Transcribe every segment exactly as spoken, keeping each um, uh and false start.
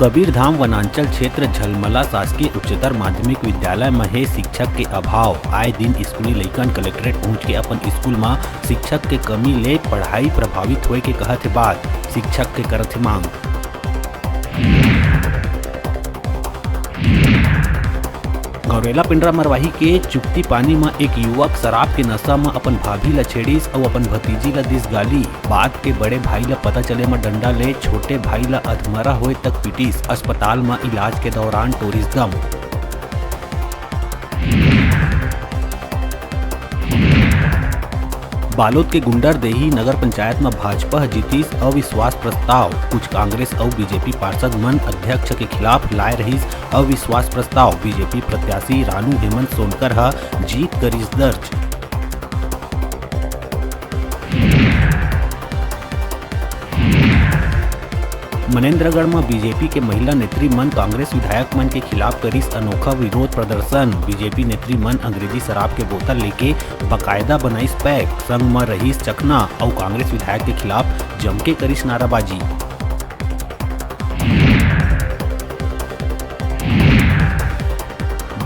कबीरधाम वनांचल क्षेत्र झलमला शासकीय उच्चतर माध्यमिक विद्यालय म हे शिक्षक के अभाव। आए दिन स्कूली लइकन कलेक्ट्रेट पहुंच के अपन स्कूल म शिक्षक के कमी ले पढ़ाई प्रभावित होए के कहत हे बात, शिक्षक के करत हे मांग। गौरेला पेंड्रा मरवाही के चुकती पानी म एक युवक शराब के नशा म अपन भाभी ल छेड़िस अउ अपन भतीजी ल दिस गाली। बात के बड़े भाई ल पता चले म डंडा ले छोटे भाई ल अधमरा होए तक पीटिस। अस्पताल म इलाज के दौरान टोरिस दम। बालोद के गुंडरदेही नगर पंचायत म भाजपा ह जीतिस अविश्वास प्रस्ताव। कुछ कांग्रेस अउ बीजेपी पार्षद मन अध्यक्ष के खिलाफ लाए रहिस अविश्वास प्रस्ताव। बीजेपी प्रत्याशी रानू हेमंत सोनकर ह जीत करिस दर्ज। मनेंद्रगढ़ म बीजेपी के महिला नेत्री मन कांग्रेस विधायक मन के खिलाफ करिस अनोखा विरोध प्रदर्शन। बीजेपी नेत्री मन अंग्रेजी शराब के बोतल लेके बकायदा बनाइस पैक, संग म रहिस चखना अउ कांग्रेस विधायक के खिलाफ जमके करिस नाराबाजी।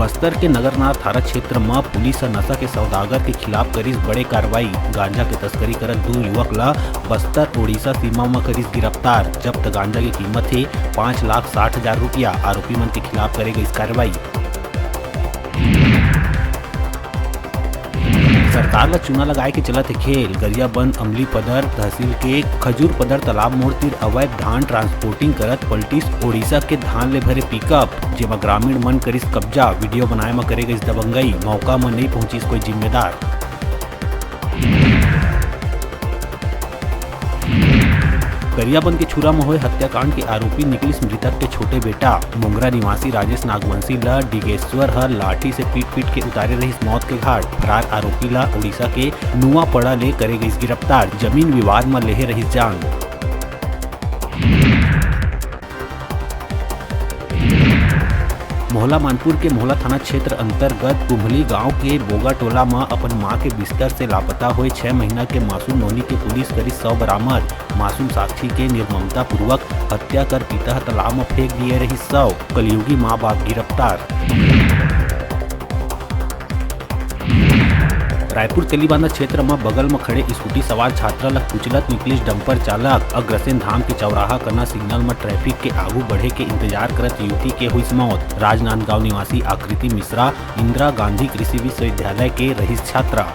बस्तर के नगरनार थाना क्षेत्र म पुलिस ह नशा के सौदागर के खिलाफ करिस बड़े कार्रवाई। गांजा के तस्करी करत दू युवक ल बस्तर ओडिशा सीमा म करिस गिरफ्तार। जब्त गांजा के कीमत हे पाँच लाख साठ हजार रुपया। आरोपी मन के खिलाफ करे गइस कार्रवाई। सरकार ल चूना लगाए के चलत हे खेल। गरियाबंद, अमलीपदर तहसील के खजूरपदर तालाब मोड़ तीर अवैध धान ट्रांसपोर्टिंग करत पलटिस ओडिशा के धान ले भरे पिकअप, जेमा ग्रामीण मन करिस कब्जा। वीडियो बनाए म करे गइस दबंगई, मौका म नइ पहुंचिस कोई जिम्मेदार। गरियाबंद के छुरा म होए हत्याकांड के आरोपी निकलिस मृतक के छोटे बेटा। मोंगरा निवासी राजेश नागवंशी ल डिगेश्वर ह लाठी से पीट-पीट के उतारे रहिस मौत के घाट। फरार आरोपी ल उड़ीसा के नुआपड़ा ले करे गइस गिरफ्तार। जमीन विवाद म लेहे रहिस जान। मोहला मानपुर के मोहला थाना क्षेत्र अंतर्गत कुम्हली गांव के बोगा टोला म अपन मां के बिस्तर से लापता होए छह महीना के मासूम नोनी के पुलिस करिस शव बरामद। मासूम साक्षी के निर्ममतापूर्वक हत्या कर पिता ह तालाब म फेंक दिए रहिस शव। कलयुगी मां बाप गिरफ्तार। रायपुर तेलीबांधा क्षेत्र म बगल म खड़े स्कूटी सवार छात्रा ल कुचलत निकलिस डंपर चालक। अग्रसेन धाम के चौराहा कना सिग्नल म ट्रैफिक के आगू बढ़े के इंतजार करत युवती के हुइस मौत। राजनांदगांव निवासी आकृति मिश्रा इंदिरा गांधी कृषि विश्वविद्यालय के रहिस छात्रा।